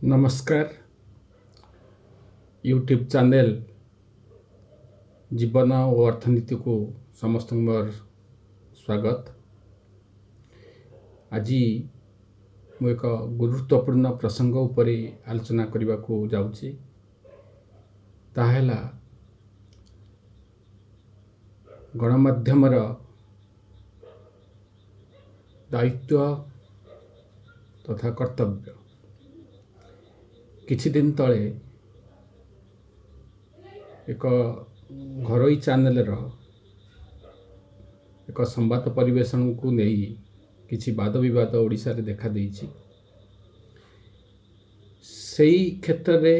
ନମସ୍କାର। YouTube channel ଜୀବନ ଓ ଅର୍ଥନୀତିକୁ ସମସ୍ତଙ୍କୁ ମୋର ସ୍ୱାଗତ। ଆଜି ମୁଁ ଏକ ଗୁରୁତ୍ୱପୂର୍ଣ୍ଣ ପ୍ରସଙ୍ଗ ଉପରେ ଆଲୋଚନା କରିବାକୁ ଯାଉଛି। ତାହା ହେଲା ଗଣମାଧ୍ୟମର ଦାୟିତ୍ୱ ତଥା କର୍ତ୍ତବ୍ୟ। କିଛି ଦିନ ତଳେ ଏକ ଘରୋଇ ଚ୍ୟାନେଲର ଏକ ସମ୍ବାଦ ପରିବେଷଣକୁ ନେଇ କିଛି ବାଦ ବିବାଦ ଓଡ଼ିଶାରେ ଦେଖାଦେଇଛି। ସେଇ କ୍ଷେତ୍ରରେ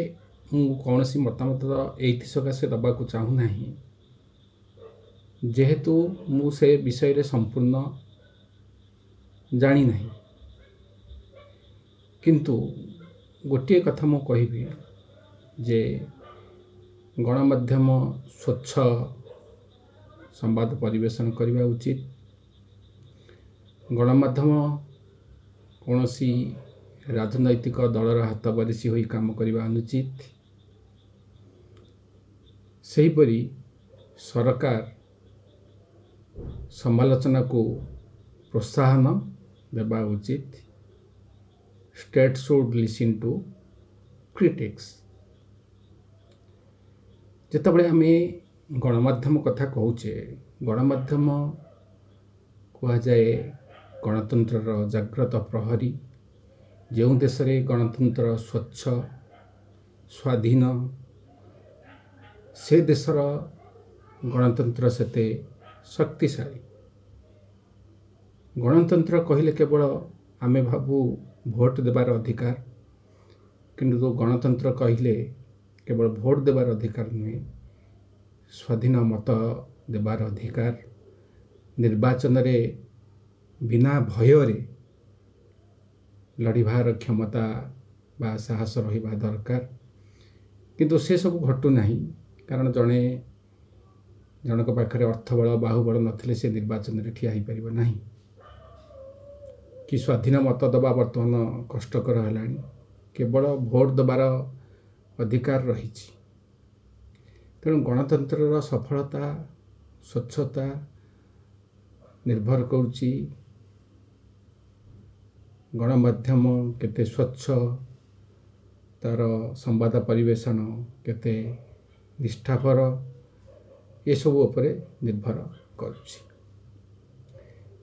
ମୁଁ କୌଣସି ମତାମତ ଏଇଥି ସକାଶେ ଦେବାକୁ ଚାହୁଁନାହିଁ, ଯେହେତୁ ମୁଁ ସେ ବିଷୟରେ ସମ୍ପୂର୍ଣ୍ଣ ଜାଣିନାହିଁ। କିନ୍ତୁ ଗୋଟିଏ କଥା ମୁଁ କହିବି ଯେ ଗଣମାଧ୍ୟମ ସ୍ୱଚ୍ଛ ସମ୍ବାଦ ପରିବେଷଣ କରିବା ଉଚିତ। ଗଣମାଧ୍ୟମ କୌଣସି ରାଜନୈତିକ ଦଳର ହାତ ବାରିସି ହୋଇ କାମ କରିବା ଅନୁଚିତ। ସେହିପରି ସରକାର ସମାଲୋଚନାକୁ ପ୍ରୋତ୍ସାହନ ଦେବା ଉଚିତ। State should listen to critics. ଯେତେବେଳେ ଆମେ ଗଣମାଧ୍ୟମ କଥା କହୁଛେ, ଗଣମାଧ୍ୟମ କୁହାଯାଏ ଗଣତନ୍ତ୍ରର ଜାଗ୍ରତ ପ୍ରହରୀ। ଯେଉଁ ଦେଶରେ ଗଣତନ୍ତ୍ର ସ୍ୱଚ୍ଛ, ସ୍ୱାଧୀନ, ସେ ଦେଶର ଗଣତନ୍ତ୍ର ସେତେ ଶକ୍ତିଶାଳୀ। ଗଣତନ୍ତ୍ର କହିଲେ କେବଳ ଆମେ ଭାବୁ ଭୋଟ ଦେବାର ଅଧିକାର, କିନ୍ତୁ ଗଣତନ୍ତ୍ର କହିଲେ କେବଳ ଭୋଟ ଦେବାର ଅଧିକାର ନୁହେଁ, ସ୍ୱାଧୀନ ମତ ଦେବାର ଅଧିକାର, ନିର୍ବାଚନରେ ବିନା ଭୟରେ ଲଢ଼ିବାର କ୍ଷମତା ବା ସାହସ ରହିବା ଦରକାର। କିନ୍ତୁ ସେସବୁ ଘଟୁନାହିଁ, କାରଣ ଜଣଙ୍କ ପାଖରେ ଅର୍ଥବଳ, ବାହୁବଳ ନଥିଲେ ସେ ନିର୍ବାଚନରେ ଠିଆ ହୋଇପାରିବ ନାହିଁ, କି ସ୍ୱାଧୀନ ମତ ଦେବା ବର୍ତ୍ତମାନ କଷ୍ଟକର ହେଲାଣି। କେବଳ ଭୋଟ ଦେବାର ଅଧିକାର ରହିଛି। ତେଣୁ ଗଣତନ୍ତ୍ରର ସଫଳତା, ସ୍ୱଚ୍ଛତା ନିର୍ଭର କରୁଛି ଗଣମାଧ୍ୟମ କେତେ ସ୍ୱଚ୍ଛ, ତା'ର ସମ୍ବାଦ ପରିବେଷଣ କେତେ ନିଷ୍ଠାପର, ଏସବୁ ଉପରେ ନିର୍ଭର କରୁଛି।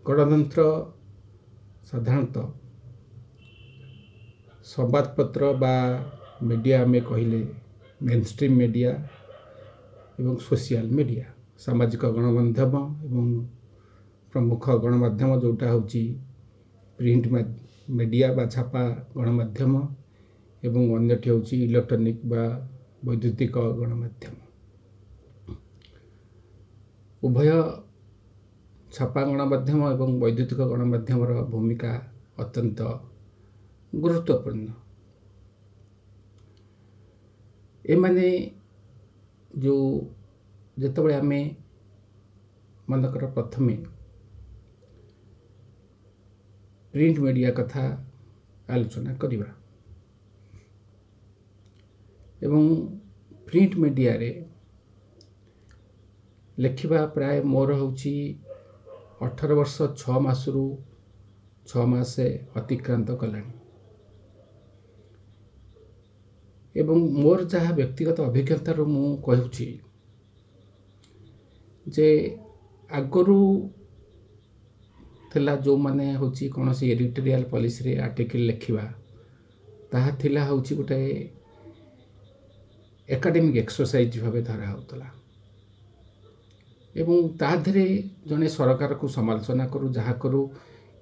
ଗଣତନ୍ତ୍ର ସାଧାରଣତଃ ସମ୍ବାଦପତ୍ର ବା ମିଡ଼ିଆ ଆମେ କହିଲେ ମେନ୍ ଷ୍ଟ୍ରିମ୍ ମିଡ଼ିଆ ଏବଂ ସୋସିଆଲ ମିଡ଼ିଆ, ସାମାଜିକ ଗଣମାଧ୍ୟମ ଏବଂ ପ୍ରମୁଖ ଗଣମାଧ୍ୟମ ଯେଉଁଟା ହେଉଛି ପ୍ରିଣ୍ଟ ମିଡ଼ିଆ ବା ଛାପା ଗଣମାଧ୍ୟମ, ଏବଂ ଅନ୍ୟଟି ହେଉଛି ଇଲେକ୍ଟ୍ରୋନିକ୍ ବା ବୈଦ୍ୟୁତିକ ଗଣମାଧ୍ୟମ। ଉଭୟ ଛାପା ଗଣମାଧ୍ୟମ ଏବଂ ବୈଦ୍ୟୁତିକ ଗଣମାଧ୍ୟମର ଭୂମିକା ଅତ୍ୟନ୍ତ ଗୁରୁତ୍ୱପୂର୍ଣ୍ଣ। ଏମାନେ ଯେଉଁ ଯେତେବେଳେ ଆମେ ମନେକର ପ୍ରଥମେ ପ୍ରିଣ୍ଟ ମିଡ଼ିଆ କଥା ଆଲୋଚନା କରିବା, ଏବଂ ପ୍ରିଣ୍ଟ ମିଡ଼ିଆରେ ଲେଖିବା ପ୍ରାୟ ମୋର ହେଉଛି 18 ବର୍ଷ 6 ମାସରୁ 6 ମାସ ଅତିକ୍ରାନ୍ତ କଲାଣି, ଏବଂ ମୋର ଯାହା ବ୍ୟକ୍ତିଗତ ଅଭିଜ୍ଞତାରୁ ମୁଁ କହୁଛି ଯେ ଆଗରୁ ଥିଲା ଯେଉଁମାନେ ହେଉଛି କୌଣସି ଏଡ଼ିଟୋରିଆଲ ପଲିସିରେ ଆର୍ଟିକିଲ୍ ଲେଖିବା, ତାହା ଥିଲା ହେଉଛି ଗୋଟେ ଏକାଡେମିକ୍ ଏକ୍ସରସାଇଜ୍ ଭାବେ ଧରା ହେଉଥିଲା, ଏବଂ ତା ଦେହରେ ଜଣେ ସରକାରକୁ ସମାଲୋଚନା କରୁ, ଯାହା କରୁ,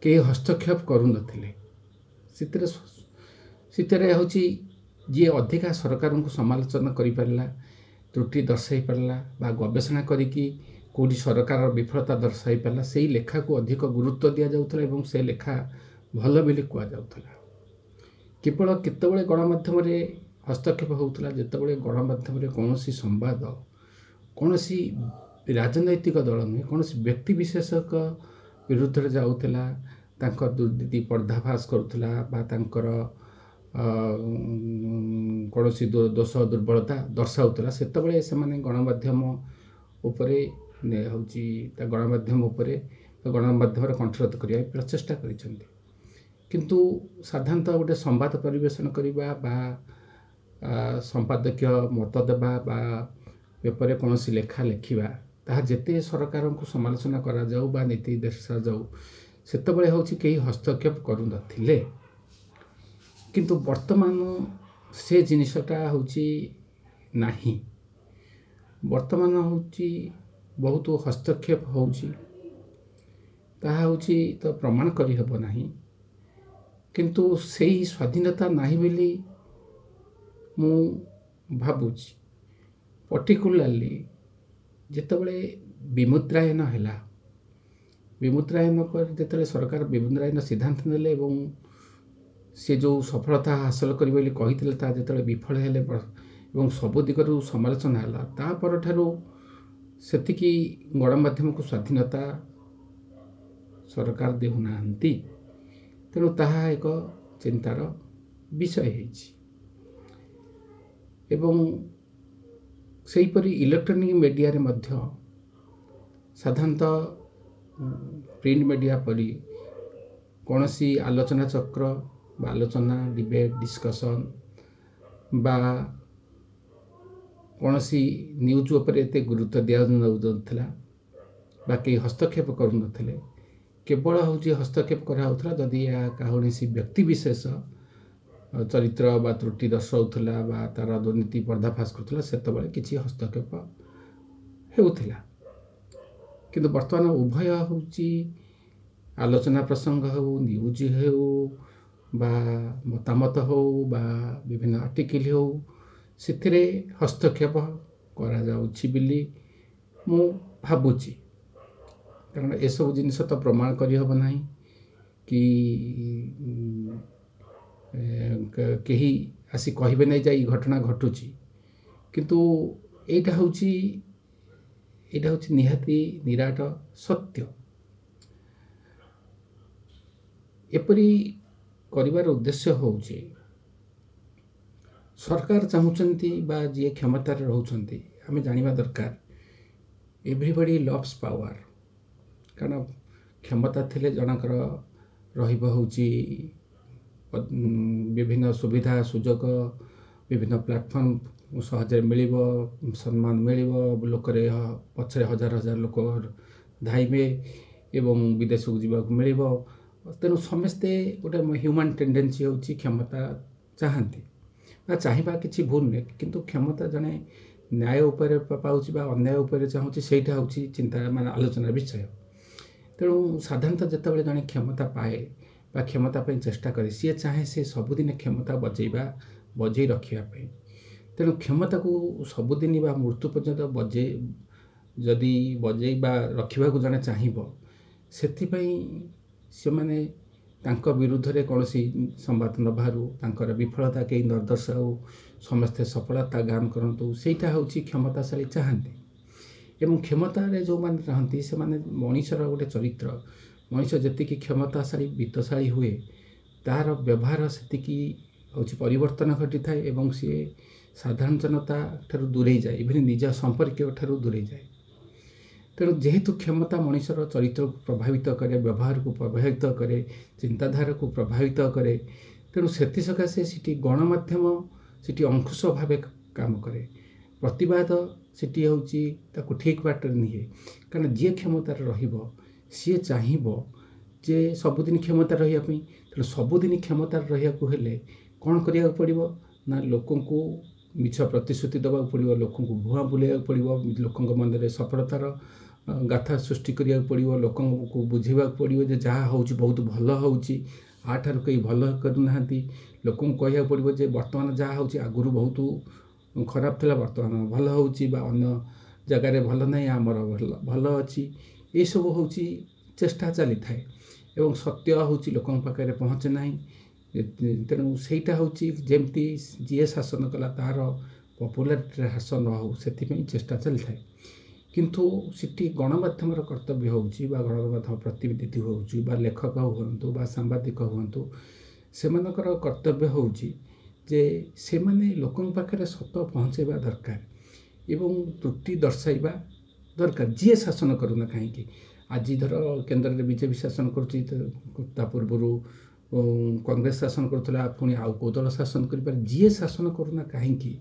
କେହି ହସ୍ତକ୍ଷେପ କରୁନଥିଲେ। ସେଥିରେ ହେଉଛି ଯିଏ ଅଧିକା ସରକାରଙ୍କୁ ସମାଲୋଚନା କରିପାରିଲା, ତ୍ରୁଟି ଦର୍ଶାଇ ପାରିଲା ବା ଗବେଷଣା କରିକି କେଉଁଠି ସରକାରର ବିଫଳତା ଦର୍ଶାଇ ପାରିଲା, ସେଇ ଲେଖାକୁ ଅଧିକ ଗୁରୁତ୍ୱ ଦିଆଯାଉଥିଲା ଏବଂ ସେ ଲେଖା ଭଲ ବୋଲି କୁହାଯାଉଥିଲା। କେବଳ କେତେବେଳେ ଗଣମାଧ୍ୟମରେ ହସ୍ତକ୍ଷେପ ହେଉଥିଲା, ଯେତେବେଳେ ଗଣମାଧ୍ୟମରେ କୌଣସି ସମ୍ବାଦ କୌଣସି ରାଜନୈତିକ ଦଳ ନୁହେଁ, କୌଣସି ବ୍ୟକ୍ତି ବିଶେଷଙ୍କ ବିରୁଦ୍ଧରେ ଯାଉଥିଲା, ତାଙ୍କ ଦୁର୍ନୀତି ପର୍ଦ୍ଦାଫାଶ କରୁଥିଲା ବା ତାଙ୍କର କୌଣସି ଦୋଷ ଦୁର୍ବଳତା ଦର୍ଶାଉଥିଲା, ସେତେବେଳେ ସେମାନେ ଗଣମାଧ୍ୟମ ଉପରେ ହେଉଛି ତା ଗଣମାଧ୍ୟମ ଉପରେ ଗଣମାଧ୍ୟମର କଣ୍ଠରୋଧ କରିବା ପାଇଁ ପ୍ରଚେଷ୍ଟା କରିଛନ୍ତି। କିନ୍ତୁ ସାଧାରଣତଃ ଗୋଟେ ସମ୍ବାଦ ପରିବେଷଣ କରିବା ବା ସମ୍ପାଦକୀୟ ମତ ଦେବା ବା ପେପରରେ କୌଣସି ଲେଖା ଲେଖିବା, ତାହା ଯେତେ ସରକାରଙ୍କୁ ସମାଲୋଚନା କରାଯାଉ ବା ନୀତି ଦର୍ଶାଯାଉ, ସେତେବେଳେ ହେଉଛି କେହି ହସ୍ତକ୍ଷେପ କରୁନଥିଲେ। କିନ୍ତୁ ବର୍ତ୍ତମାନ ସେ ଜିନିଷଟା ହେଉଛି ନାହିଁ। ବର୍ତ୍ତମାନ ହେଉଛି ବହୁତ ହସ୍ତକ୍ଷେପ ହେଉଛି, ତାହା ହେଉଛି ତ ପ୍ରମାଣ କରିହେବ ନାହିଁ, କିନ୍ତୁ ସେଇ ସ୍ୱାଧୀନତା ନାହିଁ ବୋଲି ମୁଁ ଭାବୁଛି। ପର୍ଟିକୁଲାରଲି ଯେତେବେଳେ ବିମୁଦ୍ରାୟନ ହେଲା, ବିମୁଦ୍ରାୟନ ପରେ ଯେତେବେଳେ ସରକାର ବିମୁଦ୍ରାୟନ ସିଦ୍ଧାନ୍ତ ନେଲେ ଏବଂ ସେ ଯେଉଁ ସଫଳତା ହାସଲ କରିବେ ବୋଲି କହିଥିଲେ ତାହା ଯେତେବେଳେ ବିଫଳ ହେଲେ ଏବଂ ସବୁ ଦିଗରୁ ସମାଲୋଚନା ହେଲା, ତା ପରଠାରୁ ସେତିକି ଗଣମାଧ୍ୟମକୁ ସ୍ୱାଧୀନତା ସରକାର ଦେଉନାହାନ୍ତି। ତେଣୁ ତାହା ଏକ ଚିନ୍ତାର ବିଷୟ ହେଇଛି। ଏବଂ ସେହିପରି ଇଲେକ୍ଟ୍ରୋନିକ୍ ମିଡ଼ିଆରେ ମଧ୍ୟ ସାଧାରଣତଃ ପ୍ରିଣ୍ଟ ମିଡ଼ିଆ ପରି କୌଣସି ଆଲୋଚନା ଚକ୍ର ବା ଆଲୋଚନା, ଡିବେଟ୍, ଡିସ୍କସନ୍ ବା କୌଣସି ନ୍ୟୁଜ୍ ଉପରେ ଏତେ ଗୁରୁତ୍ୱ ଦିଆଯାଉନଥିଲା ବା କେହି ହସ୍ତକ୍ଷେପ କରୁନଥିଲେ। କେବଳ ହେଉଛି ହସ୍ତକ୍ଷେପ କରାହେଉଥିଲା ଯଦି ଏହା କୌଣସି ବ୍ୟକ୍ତିବିଶେଷ ଚରିତ୍ର ବା ତ୍ରୁଟି ଦର୍ଶାଉଥିଲା ବା ତା'ର ଦୁର୍ନୀତି ପର୍ଦ୍ଦାଫାଶ କରୁଥିଲା, ସେତେବେଳେ କିଛି ହସ୍ତକ୍ଷେପ ହେଉଥିଲା। କିନ୍ତୁ ବର୍ତ୍ତମାନ ଉଭୟ ହେଉଛି ଆଲୋଚନା ପ୍ରସଙ୍ଗ ହେଉ, ନ୍ୟୁଜ୍ ହେଉ ବା ମତାମତ ହେଉ ବା ବିଭିନ୍ନ ଆର୍ଟିକିଲ୍ ହେଉ, ସେଥିରେ ହସ୍ତକ୍ଷେପ କରାଯାଉଛି ବୋଲି ମୁଁ ଭାବୁଛି। କାରଣ ଏସବୁ ଜିନିଷ ତ ପ୍ରମାଣ କରିହେବ ନାହିଁ କି କେହି ଆସି କହିବେ ନାହିଁ ଯେ ଏଇ ଘଟଣା ଘଟୁଛି, କିନ୍ତୁ ଏଇଟା ହେଉଛି ନିହାତି ନିରାଟ ସତ୍ୟ। ଏପରି କରିବାର ଉଦ୍ଦେଶ୍ୟ ହେଉଛି ସରକାର ଚାହୁଁଛନ୍ତି ବା ଯିଏ କ୍ଷମତାରେ ରହୁଛନ୍ତି, ଆମେ ଜାଣିବା ଦରକାର ଏଭ୍ରିବଡ଼ି ଲଭ୍ସ ପାୱାର। କାରଣ କ୍ଷମତା ଥିଲେ ଜଣଙ୍କର ରହିବ ହେଉଛି ବିଭିନ୍ନ ସୁବିଧା ସୁଯୋଗ, ବିଭିନ୍ନ ପ୍ଲାଟଫର୍ମ ସହଜରେ ମିଳିବ, ସମ୍ମାନ ମିଳିବ, ଲୋକରେ ପଛରେ ହଜାର ହଜାର ଲୋକ ଧାଇଁବେ ଏବଂ ବିଦେଶକୁ ଯିବାକୁ ମିଳିବ। ତେଣୁ ସମସ୍ତେ ଗୋଟେ ହ୍ୟୁମାନ୍ ଟେଣ୍ଡେନ୍ସି ହେଉଛି କ୍ଷମତା ଚାହାନ୍ତି ବା ଚାହିଁବା କିଛି ଭୁଲ ନୁହେଁ, କିନ୍ତୁ କ୍ଷମତା ଜଣେ ନ୍ୟାୟ ଉପରେ ପାଉଛି ବା ଅନ୍ୟାୟ ଉପରେ ଚାହୁଁଛି, ସେଇଟା ହେଉଛି ଚିନ୍ତା ମାନେ ଆଲୋଚନାର ବିଷୟ। ତେଣୁ ସାଧାରଣତଃ ଯେତେବେଳେ ଜଣେ କ୍ଷମତା ପାଏ ବା କ୍ଷମତା ପାଇଁ ଚେଷ୍ଟା କରେ, ସିଏ ଚାହେଁ ସେ ସବୁଦିନ କ୍ଷମତା ବଜେଇ ରଖିବା ପାଇଁ। ତେଣୁ କ୍ଷମତାକୁ ସବୁଦିନ ବା ମୃତ୍ୟୁ ପର୍ଯ୍ୟନ୍ତ ଯଦି ବଜେଇ ବା ରଖିବାକୁ ଜଣେ ଚାହିଁବ, ସେଥିପାଇଁ ସେମାନେ ତାଙ୍କ ବିରୁଦ୍ଧରେ କୌଣସି ସମ୍ବାଦ ନ ବାହାରୁ, ତାଙ୍କର ବିଫଳତା କେହି ନ ଦର୍ଶାଉ, ସମସ୍ତେ ସଫଳତା ଗାନ କରନ୍ତୁ, ସେଇଟା ହେଉଛି କ୍ଷମତାଶାଳୀ ଚାହାନ୍ତି। ଏବଂ କ୍ଷମତାରେ ଯେଉଁମାନେ ରହନ୍ତି ସେମାନେ ମଣିଷର ଗୋଟେ ଚରିତ୍ର, ମଣିଷ ଯେତିକି କ୍ଷମତାଶାଳୀ ବିତ୍ତଶାଳୀ ହୁଏ ତାହାର ବ୍ୟବହାର ସେତିକି ହେଉଛି ପରିବର୍ତ୍ତନ ଘଟିଥାଏ ଏବଂ ସିଏ ସାଧାରଣ ଜନତା ଠାରୁ ଦୂରେଇ ଯାଏ, ଇଭିନ୍ ନିଜ ସମ୍ପର୍କୀୟ ଠାରୁ ଦୂରେଇ ଯାଏ। ତେଣୁ ଯେହେତୁ କ୍ଷମତା ମଣିଷର ଚରିତ୍ରକୁ ପ୍ରଭାବିତ କରେ, ବ୍ୟବହାରକୁ ପ୍ରଭାବିତ କରେ, ଚିନ୍ତାଧାରାକୁ ପ୍ରଭାବିତ କରେ, ତେଣୁ ସେଥିସକାଶେ ସେଠି ଗଣମାଧ୍ୟମ ସେଠି ଅଙ୍କୁଶ ଭାବେ କାମ କରେ। ପ୍ରତିବାଦ ସେଠି ହେଉଛି ତାକୁ ଠିକ୍ ବାଟରେ ନିଏ। କାରଣ ଯିଏ କ୍ଷମତାରେ ରହିବ ସିଏ ଚାହିଁବ ଯେ ସବୁଦିନ କ୍ଷମତା ରହିବା ପାଇଁ। ତେଣୁ ସବୁଦିନ କ୍ଷମତାରେ ରହିବାକୁ ହେଲେ କ'ଣ କରିବାକୁ ପଡ଼ିବ ନା ଲୋକଙ୍କୁ ମିଛ ପ୍ରତିଶ୍ରୁତି ଦେବାକୁ ପଡ଼ିବ, ଲୋକଙ୍କୁ ଭୁଆଁ ବୁଲେଇବାକୁ ପଡ଼ିବ, ଲୋକଙ୍କ ମନରେ ସଫଳତାର ଗାଥା ସୃଷ୍ଟି କରିବାକୁ ପଡ଼ିବ, ଲୋକଙ୍କୁ ବୁଝେଇବାକୁ ପଡ଼ିବ ଯେ ଯାହା ହେଉଛି ବହୁତ ଭଲ ହେଉଛି, ଆଠାରୁ କେହି ଭଲ କରୁନାହାନ୍ତି। ଲୋକଙ୍କୁ କହିବାକୁ ପଡ଼ିବ ଯେ ବର୍ତ୍ତମାନ ଯାହା ହେଉଛି ଆଗରୁ ବହୁତ ଖରାପ ଥିଲା, ବର୍ତ୍ତମାନ ଭଲ ହେଉଛି, ବା ଅନ୍ୟ ଜାଗାରେ ଭଲ ନାହିଁ ଆମର ଭଲ ଅଛି। ଏସବୁ ହେଉଛି ଚେଷ୍ଟା ଚାଲିଥାଏ ଏବଂ ସତ୍ୟ ହେଉଛି ଲୋକଙ୍କ ପାଖରେ ପହଞ୍ଚେ ନାହିଁ। ତେଣୁ ସେଇଟା ହେଉଛି ଯେମିତି ଯିଏ ଶାସନ କଲା ତାହାର ପପୁଲାରିଟିରେ ହ୍ରାସ ନ ହେଉ ସେଥିପାଇଁ ଚେଷ୍ଟା ଚାଲିଥାଏ। କିନ୍ତୁ ସେଠି ଗଣମାଧ୍ୟମର କର୍ତ୍ତବ୍ୟ ହେଉଛି ବା ଗଣମାଧ୍ୟମ ପ୍ରତିନିଧି ହେଉଛି ବା ଲେଖକ ହୁଅନ୍ତୁ ବା ସାମ୍ବାଦିକ ହୁଅନ୍ତୁ, ସେମାନଙ୍କର କର୍ତ୍ତବ୍ୟ ହେଉଛି ଯେ ସେମାନେ ଲୋକଙ୍କ ପାଖରେ ସତ ପହଞ୍ଚାଇବା ଦରକାର ଏବଂ ତ୍ରୁଟି ଦର୍ଶାଇବା ଦରକାର, ଯିଏ ଶାସନ କରୁନା କାହିଁକି। ଆଜି ଧର କେନ୍ଦ୍ରରେ ବିଜେପି ଶାସନ କରୁଛି, ତା ପୂର୍ବରୁ କଂଗ୍ରେସ ଶାସନ କରୁଥିଲା, ପୁଣି ଆଉ କେଉଁ ଦଳ ଶାସନ କରିପାରେ। ଯିଏ ଶାସନ କରୁନା କାହିଁକି,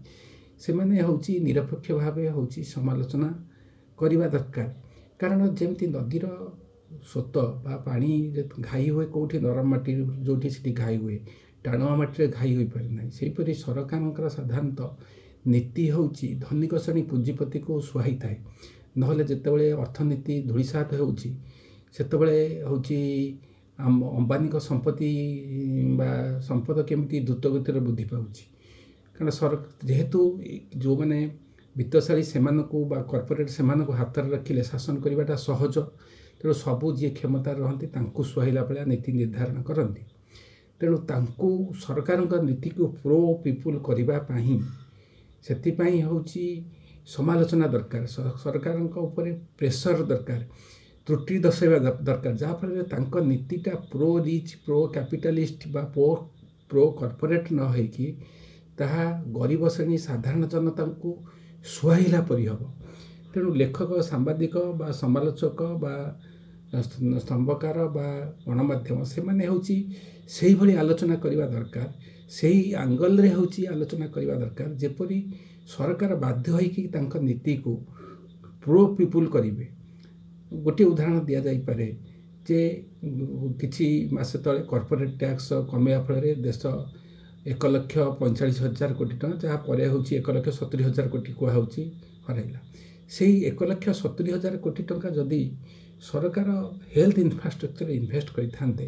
ସେମାନେ ହେଉଛି ନିରପେକ୍ଷ ଭାବେ ହେଉଛି ସମାଲୋଚନା କରିବା ଦରକାର। କାରଣ ଯେମିତି ନଦୀର ସ୍ରୋତ ବା ପାଣି ଘାଇ ହୁଏ କେଉଁଠି, ନରମ ମାଟି ଯେଉଁଠି ସେଠି ଘାଇ ହୁଏ, ଟାଣୁଆ ମାଟିରେ ଘାଇ ହୋଇପାରେ ନାହିଁ। ସେହିପରି ସରକାରଙ୍କର ସାଧାରଣତଃ ନୀତି ହେଉଛି ଧନିକ ଶ୍ରେଣୀ ପୁଞ୍ଜିପତିକୁ ସୁହାଇଥାଏ। ନହେଲେ ଯେତେବେଳେ ଅର୍ଥନୀତି ଧୂଳିସାତ ହେଉଛି, ସେତେବେଳେ ହେଉଛି ଆମ ଅମ୍ବାନୀଙ୍କ ସମ୍ପତ୍ତି ବା ସମ୍ପଦ କେମିତି ଦ୍ରୁତଗତିରେ ବୃଦ୍ଧି ପାଉଛି। କାରଣ ଯେହେତୁ ଯେଉଁମାନେ ବିତ୍ତଶାଳୀ ସେମାନଙ୍କୁ ବା କର୍ପୋରେଟ୍ ସେମାନଙ୍କୁ ହାତରେ ରଖିଲେ ଶାସନ କରିବାଟା ସହଜ। ତେଣୁ ସବୁ ଯିଏ କ୍ଷମତାରେ ରହନ୍ତି ତାଙ୍କୁ ସୁହାଇଲା ଭଳିଆ ନୀତି ନିର୍ଦ୍ଧାରଣ କରନ୍ତି। ତେଣୁ ତାଙ୍କୁ ସରକାରଙ୍କ ନୀତିକୁ ପ୍ରୋ ପିପୁଲ୍ କରିବା ପାଇଁ ସେଥିପାଇଁ ହେଉଛି ସମାଲୋଚନା ଦରକାର, ସରକାରଙ୍କ ଉପରେ ପ୍ରେସର ଦରକାର, ତ୍ରୁଟି ଦର୍ଶାଇବା ଦରକାର, ଯାହାଫଳରେ ତାଙ୍କ ନୀତିଟା ପ୍ରୋ ରିଚ୍, ପ୍ରୋ କ୍ୟାପିଟାଲିଷ୍ଟ ବା ପ୍ରୋ କର୍ପୋରେଟ୍ ନ ହେଇକି ତାହା ଗରିବ ଶ୍ରେଣୀ ସାଧାରଣ ଜନତାଙ୍କୁ ସୁହାଇଲା ପରି ହେବ। ତେଣୁ ଲେଖକ, ସାମ୍ବାଦିକ ବା ସମାଲୋଚକ ବା ସ୍ତମ୍ଭକାର ବା ଗଣମାଧ୍ୟମ ସେମାନେ ହେଉଛି ସେଇଭଳି ଆଲୋଚନା କରିବା ଦରକାର, ସେଇ ଆଙ୍ଗଲରେ ହେଉଛି ଆଲୋଚନା କରିବା ଦରକାର, ଯେପରି ସରକାର ବାଧ୍ୟ ହୋଇକି ତାଙ୍କ ନୀତିକୁ ପ୍ରୋ ପିପୁଲ୍ କରିବେ। ଗୋଟିଏ ଉଦାହରଣ ଦିଆଯାଇପାରେ ଯେ କିଛି ମାସ ତଳେ କର୍ପୋରେଟ୍ ଟ୍ୟାକ୍ସ କମିବା ଫଳରେ ଦେଶ 1,45,000 କୋଟି ଟଙ୍କା, ଯାହା ପରେ ହେଉଛି 1,70,000 କୋଟି କୁହାହେଉଛି, ହରାଇଲା। ସେଇ 1,70,000 କୋଟି ଟଙ୍କା ଯଦି ସରକାର ହେଲ୍ଥ ଇନଫ୍ରାଷ୍ଟ୍ରକ୍ଚରରେ ଇନଭେଷ୍ଟ କରିଥାନ୍ତେ,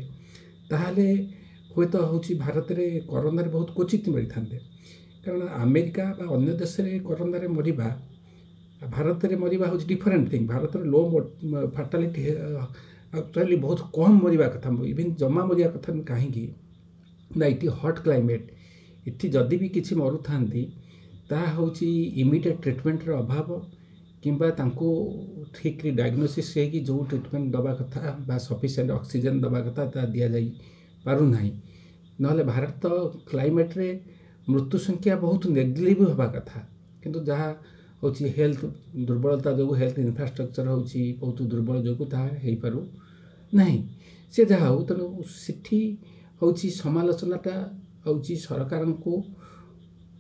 ତାହେଲେ ହୁଏତ ହେଉଛି ଭାରତରେ କରୋନାରେ ବହୁତ କ୍ୱଚିତ ମରିଥାନ୍ତେ। କାରଣ ଆମେରିକା ବା ଅନ୍ୟ ଦେଶରେ କରୋନାରେ ମରିବା, ଭାରତରେ ମରିବା ହେଉଛି ଡିଫରେଣ୍ଟ ଥିଙ୍ଗ। ଭାରତରେ ଲୋ ଫାଟାଲିଟି ଆକ୍ଚୁଆଲି ବହୁତ କମ୍ ମରିବା କଥା, ଇଭିନ୍ ଜମା ମରିବା କଥା। କାହିଁକି ନା ଏଠି ହଟ୍ କ୍ଲାଇମେଟ୍, ଏଠି ଯଦି ବି କିଛି ମରୁଥାନ୍ତି ତାହା ହେଉଛି ଇମିଡ଼ିଏଟ୍ ଟ୍ରିଟମେଣ୍ଟର ଅଭାବ, କିମ୍ବା ତାଙ୍କୁ ଠିକ୍ରେ ଡାଇଗ୍ନୋସିସ୍ ହେଇକି ଯେଉଁ ଟ୍ରିଟମେଣ୍ଟ ଦେବା କଥା ବା ସଫିସିଏଣ୍ଟ ଅକ୍ସିଜେନ୍ ଦେବା କଥା ତାହା ଦିଆଯାଇ ପାରୁନାହିଁ। ନହେଲେ ଭାରତ କ୍ଲାଇମେଟ୍ରେ ମୃତ୍ୟୁ ସଂଖ୍ୟା ବହୁତ ନେଗ୍ଲିଜିବଲ୍ ହେବା କଥା, କିନ୍ତୁ ଯାହା ହେଉଛି ହେଲ୍ଥ ଦୁର୍ବଳତା ଯୋଗୁଁ, ହେଲ୍ଥ ଇନଫ୍ରାଷ୍ଟ୍ରକ୍ଚର ହେଉଛି ବହୁତ ଦୁର୍ବଳ ଯୋଗୁଁ ତାହା ହେଇପାରୁ ନାହିଁ। ସେ ଯାହା ହେଉ, ତେଣୁ ସେଠି ହେଉଛି ସମାଲୋଚନାଟା ହେଉଛି ସରକାରଙ୍କୁ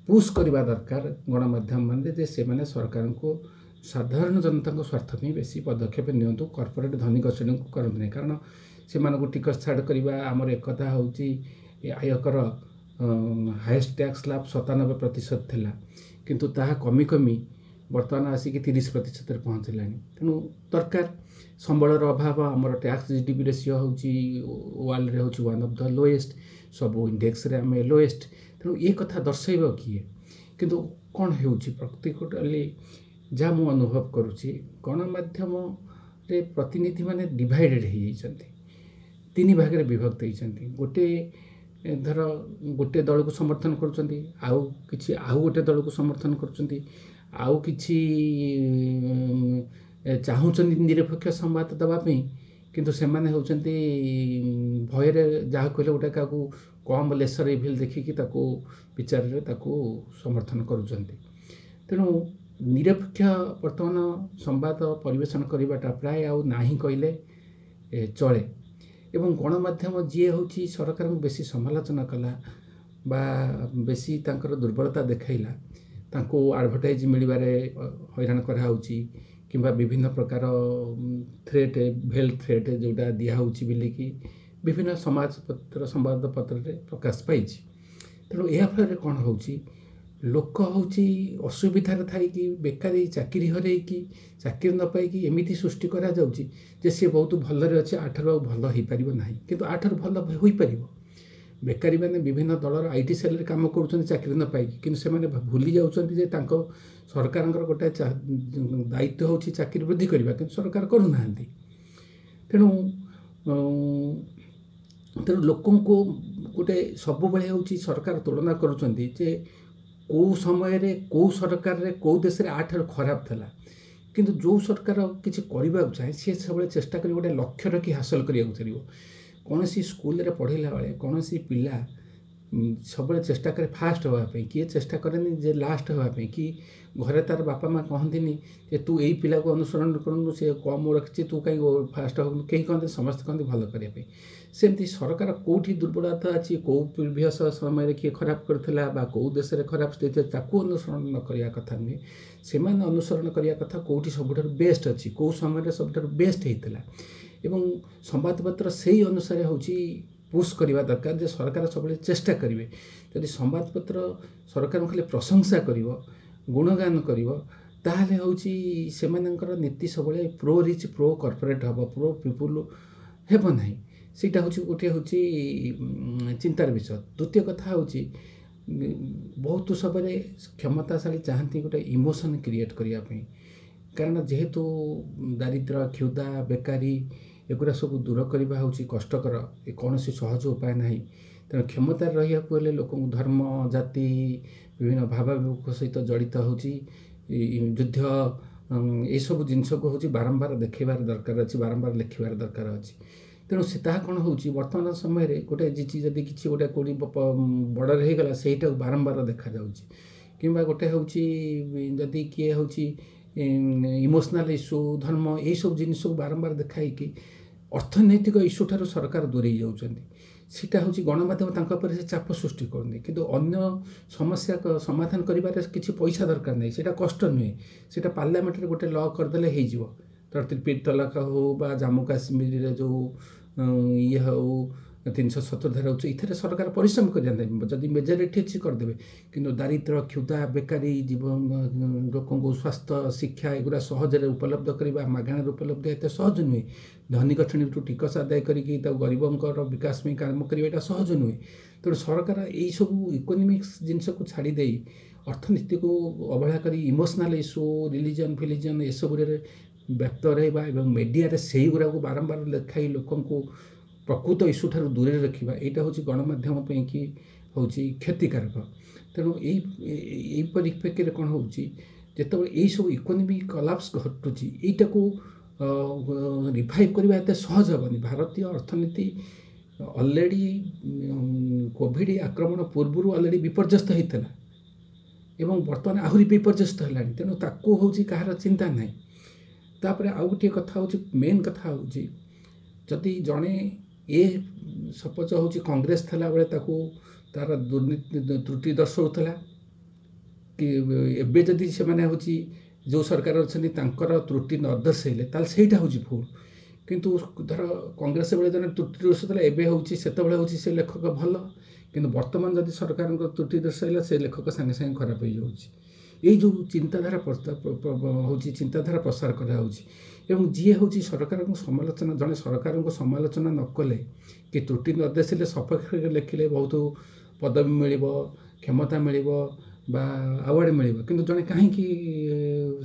ପୁସ୍ କରିବା ଦରକାର ଗଣମାଧ୍ୟମ ମାନେ, ଯେ ସେମାନେ ସରକାରଙ୍କୁ ସାଧାରଣ ଜନତାଙ୍କ ସ୍ୱାର୍ଥ ପାଇଁ ବେଶୀ ପଦକ୍ଷେପ ନିଅନ୍ତୁ, କର୍ପୋରେଟ୍ ଧନିକ ଶ୍ରେଣୀଙ୍କୁ କରନ୍ତୁ ନାହିଁ। କାରଣ ସେମାନଙ୍କୁ ଟିକସ ଛାଡ଼ କରିବା, ଆମର ଏକଥା ହେଉଛି ଆୟକର ହାଏଷ୍ଟ ଟ୍ୟାକ୍ସ ସ୍ଲାବ୍ 97% ଥିଲା, କିନ୍ତୁ ତାହା କମି କମି ବର୍ତ୍ତମାନ ଆସିକି 30%ରେ ପହଞ୍ଚିଲାଣି। ତେଣୁ ଦରକାର ସମ୍ବଳର ଅଭାବ। ଆମର tax G D P ratio ହେଉଛି ୱାର୍ଲଡ଼ରେ ହେଉଛି ୱାନ୍ ଅଫ୍ the lowest, ସବୁ ଇଣ୍ଡେକ୍ସରେ ଆମେ ଲୋଏଷ୍ଟ। ତେଣୁ ଏ କଥା ଦର୍ଶାଇବ କିଏ? କିନ୍ତୁ କ'ଣ ହେଉଛି ପ୍ରାକ୍ଟିକାଲି ଯାହା ମୁଁ ଅନୁଭବ କରୁଛି, ଗଣମାଧ୍ୟମରେ ପ୍ରତିନିଧିମାନେ ଡିଭାଇଡ଼େଡ଼ ହେଇଯାଇଛନ୍ତି, ତିନି ଭାଗରେ ବିଭକ୍ତ ହେଇଛନ୍ତି। ଗୋଟେ ଧର ଗୋଟେ ଦଳକୁ ସମର୍ଥନ କରୁଛନ୍ତି, ଆଉ କିଛି ଆଉ ଗୋଟେ ଦଳକୁ ସମର୍ଥନ କରୁଛନ୍ତି, ଆଉ କିଛି ଚାହୁଁଛନ୍ତି ନିରପେକ୍ଷ ସମ୍ବାଦ ଦେବା ପାଇଁ, କିନ୍ତୁ ସେମାନେ ହେଉଛନ୍ତି ଭୟରେ ଯାହା କହିଲେ ଗୋଟେ କାହାକୁ କମ୍ ଲେସର ଇଭିଲ୍ ଦେଖିକି ତାକୁ ବିଚାରରେ ତାକୁ ସମର୍ଥନ କରୁଛନ୍ତି। ତେଣୁ ନିରପେକ୍ଷ ବର୍ତ୍ତମାନ ସମ୍ବାଦ ପରିବେଷଣ କରିବାଟା ପ୍ରାୟ ଆଉ ନାହିଁ କହିଲେ ଚଳେ। ଏବଂ ଗଣମାଧ୍ୟମ ଯିଏ ହେଉଛି ସରକାରଙ୍କୁ ବେଶୀ ସମାଲୋଚନା କଲା ବା ବେଶୀ ତାଙ୍କର ଦୁର୍ବଳତା ଦେଖାଇଲା, ତାଙ୍କୁ ଆଡ଼ଭର୍ଟାଇଜ୍ ମିଳିବାରେ ହଇରାଣ କରାହେଉଛି, କିମ୍ବା ବିଭିନ୍ନ ପ୍ରକାର ଥ୍ରେଟ୍, ଭେଲ୍ ଥ୍ରେଟ୍ ଯେଉଁଟା ଦିଆହେଉଛି ବୋଲିକି ବିଭିନ୍ନ ସମାଜପତ୍ର ସମ୍ବାଦପତ୍ରରେ ପ୍ରକାଶ ପାଇଛି। ତେଣୁ ଏହା ଫଳରେ କ'ଣ ହେଉଛି, ଲୋକ ହେଉଛି ଅସୁବିଧାରେ ଥାଇକି, ବେକାରୀ, ଚାକିରି ହରେଇକି, ଚାକିରି ନ ପାଇକି ଏମିତି ସୃଷ୍ଟି କରାଯାଉଛି ଯେ ସିଏ ବହୁତ ଭଲରେ ଅଛି, ଆଠାରୁ ଆଉ ଭଲ ହେଇପାରିବ ନାହିଁ, କିନ୍ତୁ ଆଠାରୁ ଭଲ ହୋଇପାରିବ। ବେକାରୀମାନେ ବିଭିନ୍ନ ଦଳର I T ସେଲ୍ରେ କାମ କରୁଛନ୍ତି ଚାକିରି ନ ପାଇକି, କିନ୍ତୁ ସେମାନେ ଭୁଲି ଯାଉଛନ୍ତି ଯେ ତାଙ୍କ ସରକାରଙ୍କର ଗୋଟେ ଦାୟିତ୍ୱ ହେଉଛି ଚାକିରି ବୃଦ୍ଧି କରିବା, କିନ୍ତୁ ସରକାର କରୁନାହାନ୍ତି। ତେଣୁ ତେଣୁ ଲୋକଙ୍କୁ ଗୋଟେ ସବୁବେଳେ ହେଉଛି ସରକାର ତୁଳନା କରୁଛନ୍ତି ଯେ କେଉଁ ସମୟରେ କେଉଁ ସରକାରରେ କେଉଁ ଦେଶରେ ଆଠାରୁ ଖରାପ ଥିଲା, କିନ୍ତୁ ଯେଉଁ ସରକାର କିଛି କରିବାକୁ ଚାହେଁ ସିଏ ସବୁବେଳେ ଚେଷ୍ଟା କରିବ ଗୋଟେ ଲକ୍ଷ୍ୟ ରଖି ହାସଲ କରିବାକୁ ଚାହିଁବ। କୌଣସି ସ୍କୁଲରେ ପଢ଼ିଲା ବେଳେ କୌଣସି ପିଲା ସବୁବେଳେ ଚେଷ୍ଟା କରେ ଫାଷ୍ଟ ହେବା ପାଇଁ, କିଏ ଚେଷ୍ଟା କରେନି ଯେ ଲାଷ୍ଟ ହେବା ପାଇଁ। କି ଘରେ ତା'ର ବାପା ମା' କହନ୍ତିନି ଯେ ତୁ ଏଇ ପିଲାକୁ ଅନୁସରଣ କରୁନୁ, ସେ କମ୍ ରଖିଛି, ତୁ କାହିଁ ଫାଷ୍ଟ ହେବୁନି, କେହି କହନ୍ତି, ସମସ୍ତେ କହନ୍ତି ଭଲ କରିବା ପାଇଁ। ସେମିତି ସରକାର କେଉଁଠି ଦୁର୍ବଳତା ଅଛି, କେଉଁ ପ୍ରିଭିୟସ୍ ସମୟରେ କିଏ ଖରାପ କରିଥିଲା ବା କେଉଁ ଦେଶରେ ଖରାପ ସ୍ଥିତି, ତାକୁ ଅନୁସରଣ ନ କରିବା କଥା ନୁହେଁ। ସେମାନେ ଅନୁସରଣ କରିବା କଥା କେଉଁଠି ସବୁଠାରୁ ବେଷ୍ଟ ଅଛି, କେଉଁ ସମୟରେ ସବୁଠାରୁ ବେଷ୍ଟ ହେଇଥିଲା, ଏବଂ ସମ୍ବାଦପତ୍ର ସେଇ ଅନୁସାରେ ହେଉଛି ପୁସ୍ କରିବା ଦରକାର ଯେ ସରକାର ସବୁବେଳେ ଚେଷ୍ଟା କରିବେ। ଯଦି ସମ୍ବାଦପତ୍ର ସରକାରଙ୍କୁ ଖାଲି ପ୍ରଶଂସା କରିବ, ଗୁଣଗାନ କରିବ, ତାହେଲେ ହେଉଛି ସେମାନଙ୍କର ନୀତି ସବୁବେଳେ ପ୍ରୋ ରିଚ୍, ପ୍ରୋ କର୍ପୋରେଟ୍ ହେବ, ପ୍ରୋ ପିପୁଲ୍ ହେବ ନାହିଁ। ସେଇଟା ହେଉଛି ଗୋଟିଏ ହେଉଛି ଚିନ୍ତାର ବିଷୟ। ଦ୍ୱିତୀୟ କଥା ହେଉଛି ବହୁତ ସମୟରେ କ୍ଷମତାଶାଳୀ ଚାହାନ୍ତି ଗୋଟେ ଇମୋସନ୍ କ୍ରିଏଟ୍ କରିବା ପାଇଁ, କାରଣ ଯେହେତୁ ଦାରିଦ୍ର୍ୟ, କ୍ଷୁଧା, ବେକାରୀ ଏଗୁଡ଼ା ସବୁ ଦୂର କରିବା ହେଉଛି କଷ୍ଟକର, ଏ କୌଣସି ସହଜ ଉପାୟ ନାହିଁ। ତେଣୁ କ୍ଷମତାରେ ରହିବାକୁ ହେଲେ ଲୋକଙ୍କୁ ଧର୍ମ, ଜାତି, ବିଭିନ୍ନ ଭାବାବେଗ ସହିତ ଜଡ଼ିତ ହେଉଛି ଯୁଦ୍ଧ, ଏସବୁ ଜିନିଷକୁ ହେଉଛି ବାରମ୍ବାର ଦେଖେଇବାର ଦରକାର ଅଛି, ବାରମ୍ବାର ଲେଖିବାର ଦରକାର ଅଛି। ତେଣୁ ସେ ତାହା କ'ଣ ହେଉଛି ବର୍ତ୍ତମାନ ସମୟରେ ଗୋଟେ ଯଦି କିଛି ଗୋଟେ କେଉଁଠି ବର୍ଡ଼ର ହେଇଗଲା, ସେଇଟାକୁ ବାରମ୍ବାର ଦେଖାଯାଉଛି, କିମ୍ବା ଗୋଟେ ହେଉଛି ଯଦି କିଏ ହେଉଛି ଇମୋସନାଲ୍ ଇସ୍ୟୁ, ଧର୍ମ, ଏଇସବୁ ଜିନିଷକୁ ବାରମ୍ବାର ଦେଖାଇକି ଅର୍ଥନୈତିକ ଇସ୍ୟୁ ଠାରୁ ସରକାର ଦୂରେଇ ଯାଉଛନ୍ତି। ସେଇଟା ହେଉଛି ଗଣମାଧ୍ୟମ ତାଙ୍କ ଉପରେ ସେ ଚାପ ସୃଷ୍ଟି କରୁନି। କିନ୍ତୁ ଅନ୍ୟ ସମସ୍ୟା ସମାଧାନ କରିବାରେ କିଛି ପଇସା ଦରକାର ନାହିଁ, ସେଇଟା କଷ୍ଟ ନୁହେଁ, ସେଇଟା ପାର୍ଲାମେଣ୍ଟରେ ଗୋଟେ ଲ କରିଦେଲେ ହେଇଯିବ। ତ୍ରିପିଟ୍ ତଲାକ ହଉ ବା ଜାମ୍ମୁ କାଶ୍ମୀରରେ ଯେଉଁ ଇଏ ହଉ, 370 ଧାରା ହେଉଛି, ଏଥିରେ ସରକାର ପରିଶ୍ରମ କରିଯାଆନ୍ତି, ଯଦି ମେଜରିଟି ଅଛି କରିଦେବେ। କିନ୍ତୁ ଦାରିଦ୍ର୍ୟ, କ୍ଷୁଧା, ବେକାରୀ, ଜୀବନ, ଲୋକଙ୍କୁ ସ୍ୱାସ୍ଥ୍ୟ, ଶିକ୍ଷା ଏଗୁଡ଼ା ସହଜରେ ଉପଲବ୍ଧ କରିବା, ମାଗଣାରେ ଉପଲବ୍ଧ ଏତେ ସହଜ ନୁହେଁ। ଧନିକ ଶ୍ରେଣୀଠୁ ଟିକସ ଆଦାୟ କରିକି ତାକୁ ଗରିବଙ୍କର ବିକାଶ ପାଇଁ କାମ କରିବା ଏଇଟା ସହଜ ନୁହେଁ। ତେଣୁ ସରକାର ଏଇସବୁ ଇକୋନୋମିକ୍ସ ଜିନିଷକୁ ଛାଡ଼ି ଦେଇ ଅର୍ଥନୀତିକୁ ଅବହେଳା କରି ଇମୋସନାଲ୍ ଇସ୍ୟୁ, ରିଲିଜନ୍ ଫିଲିଜନ୍ ଏସବୁରେ ବ୍ୟକ୍ତ ରହିବା ଏବଂ ମିଡ଼ିଆରେ ସେଇଗୁଡ଼ାକୁ ବାରମ୍ବାର ଲେଖାଇ ଲୋକଙ୍କୁ ପ୍ରକୃତ ଇସ୍ୟୁ ଠାରୁ ଦୂରରେ ରଖିବା, ଏଇଟା ହେଉଛି ଗଣମାଧ୍ୟମ ପାଇଁକି ହେଉଛି କ୍ଷତିକାରକ। ତେଣୁ ଏଇ ପରିପ୍ରେକ୍ଷୀରେ କ'ଣ ହେଉଛି, ଯେତେବେଳେ ଏଇସବୁ ଇକୋନୋମିକ୍ କଲାପ୍ସ ଘଟୁଛି, ଏଇଟାକୁ ରିଭାଇଭ୍ କରିବା ଏତେ ସହଜ ହେବନି। ଭାରତୀୟ ଅର୍ଥନୀତି ଅଲରେଡ଼ି କୋଭିଡ଼ ଆକ୍ରମଣ ପୂର୍ବରୁ ଅଲରେଡ଼ି ବିପର୍ଯ୍ୟସ୍ତ ହେଇଥିଲା ଏବଂ ବର୍ତ୍ତମାନ ଆହୁରି ବିପର୍ଯ୍ୟସ୍ତ ହେଲାଣି। ତେଣୁ ତାକୁ ହେଉଛି କାହାର ଚିନ୍ତା ନାହିଁ। ତାପରେ ଆଉ ଗୋଟିଏ କଥା ହେଉଛି, ମେନ୍ କଥା ହେଉଛି, ଯଦି ଜଣେ ଏ ସପୋଜ ହେଉଛି କଂଗ୍ରେସ ଥିଲାବେଳେ ତାକୁ ତା'ର ଦୁର୍ନୀତି ତ୍ରୁଟି ଦର୍ଶାଉଥିଲା, କି ଏବେ ଯଦି ସେମାନେ ହେଉଛି ଯେଉଁ ସରକାର ଅଛନ୍ତି ତାଙ୍କର ତ୍ରୁଟି ନ ଦର୍ଶାଇଲେ ତାହେଲେ ସେଇଟା ହେଉଛି ଭୁଲ। କିନ୍ତୁ ଧର କଂଗ୍ରେସ ବେଳେ ଜଣେ ତ୍ରୁଟି ଦର୍ଶାଉଥିଲା, ଏବେ ହେଉଛି ସେତେବେଳେ ହେଉଛି ସେ ଲେଖକ ଭଲ, କିନ୍ତୁ ବର୍ତ୍ତମାନ ଯଦି ସରକାରଙ୍କ ତ୍ରୁଟି ଦର୍ଶାଇଲା ସେ ଲେଖକ ସାଙ୍ଗେ ସାଙ୍ଗେ ଖରାପ ହେଇଯାଉଛି। ଏଇ ଯେଉଁ ଚିନ୍ତାଧାରା ହେଉଛି, ଚିନ୍ତାଧାରା ପ୍ରସାର କରାହେଉଛି, ଏବଂ ଯିଏ ହେଉଛି ସରକାରଙ୍କୁ ସମାଲୋଚନା, ଜଣେ ସରକାରଙ୍କୁ ସମାଲୋଚନା ନ କଲେ କି ତ୍ରୁଟି ନ ଦର୍ଶାଇଲେ ସପକ୍ଷରେ ଲେଖିଲେ ବହୁତ ପଦବୀ ମିଳିବ, କ୍ଷମତା ମିଳିବ ବା ଆୱାର୍ଡ଼ ମିଳିବ, କିନ୍ତୁ ଜଣେ କାହିଁକି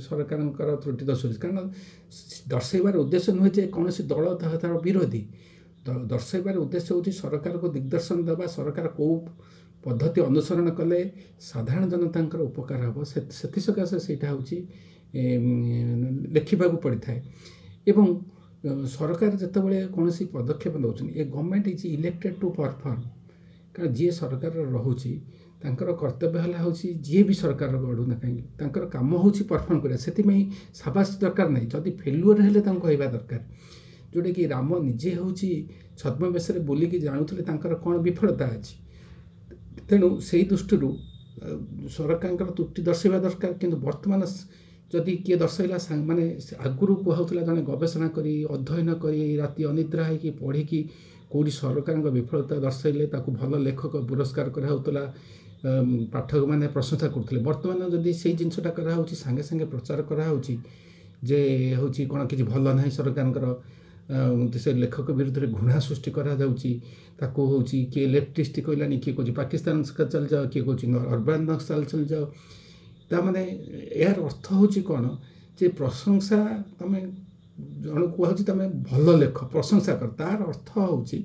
ସରକାରଙ୍କର ତ୍ରୁଟି ଦର୍ଶାଉଛି? କାରଣ ଦର୍ଶାଇବାର ଉଦ୍ଦେଶ୍ୟ ନୁହେଁ ଯେ କୌଣସି ଦଳ ତାହାର ବିରୋଧୀ, ଦର୍ଶାଇବାର ଉଦ୍ଦେଶ୍ୟ ହେଉଛି ସରକାରକୁ ଦିଗ୍ଦର୍ଶନ ଦେବା, ସରକାର କେଉଁ ପଦ୍ଧତି ଅନୁସରଣ କଲେ ସାଧାରଣ ଜନତାଙ୍କର ଉପକାର ହେବ, ସେଥିସକାଶେ ସେଇଟା ହେଉଛି ଲେଖିବାକୁ ପଡ଼ିଥାଏ। ଏବଂ ସରକାର ଯେତେବେଳେ କୌଣସି ପଦକ୍ଷେପ ନେଉଛନ୍ତି, a government is elected to perform. କାରଣ ଯିଏ ସରକାର ରହୁଛି ତାଙ୍କର କର୍ତ୍ତବ୍ୟ ହେଲା ହେଉଛି ଯିଏ ବି ସରକାର ଗଢ଼ୁନା କାହିଁକି ତାଙ୍କର କାମ ହେଉଛି ପରଫର୍ମ କରିବା, ସେଥିପାଇଁ ସାବାସ ଦରକାର ନାହିଁ। ଯଦି ଫେଲୁଅର୍ ହେଲେ ତାଙ୍କୁ କହିବା ଦରକାର, ଯେଉଁଟାକି ରାମ ନିଜେ ହେଉଛି ଛଦ୍ମବେଶରେ ବୁଲିକି ଜାଣୁଥିଲେ ତାଙ୍କର କ'ଣ ବିଫଳତା ଅଛି। ତେଣୁ ସେଇ ଦୃଷ୍ଟିରୁ ସରକାରଙ୍କର ତ୍ରୁଟି ଦର୍ଶାଇବା ଦରକାର। କିନ୍ତୁ ବର୍ତ୍ତମାନ ଯଦି କିଏ ଦର୍ଶାଇଲା, ମାନେ ଆଗରୁ କୁହାହେଉଥିଲା ଜଣେ ଗବେଷଣା କରି ଅଧ୍ୟୟନ କରି ରାତି ଅନିଦ୍ରା ହେଇକି ପଢ଼ିକି କେଉଁଠି ସରକାରଙ୍କ ବିଫଳତା ଦର୍ଶାଇଲେ ତାକୁ ଭଲ ଲେଖକ ପୁରସ୍କାର କରାହେଉଥିଲା, ପାଠକମାନେ ପ୍ରଶଂସା କରୁଥିଲେ। ବର୍ତ୍ତମାନ ଯଦି ସେଇ ଜିନିଷଟା କରାହେଉଛି, ସାଙ୍ଗେ ସାଙ୍ଗେ ପ୍ରଚାର କରାହେଉଛି ଯେ ହେଉଛି କ'ଣ କିଛି ଭଲ ନାହିଁ ସରକାରଙ୍କର, ସେ ଲେଖକ ବିରୁଦ୍ଧରେ ଘୃଣା ସୃଷ୍ଟି କରାଯାଉଛି, ତାକୁ ହେଉଛି କିଏ ଲେଫ୍ଟିଷ୍ଟ କହିଲାନି, କିଏ କହୁଛି ପାକିସ୍ତାନ ଚାଲିଯାଅ, କିଏ କହୁଛି ଅର୍ବାନ ନକ୍ସଲ ଚାଲିଯାଅ। ତା'ମାନେ ଏହାର ଅର୍ଥ ହେଉଛି କ'ଣ ଯେ ପ୍ରଶଂସା ତୁମେ ଜଣକୁ କୁହାହେଉଛି ତୁମେ ଭଲ ଲେଖ, ପ୍ରଶଂସା କର, ତା'ର ଅର୍ଥ ହେଉଛି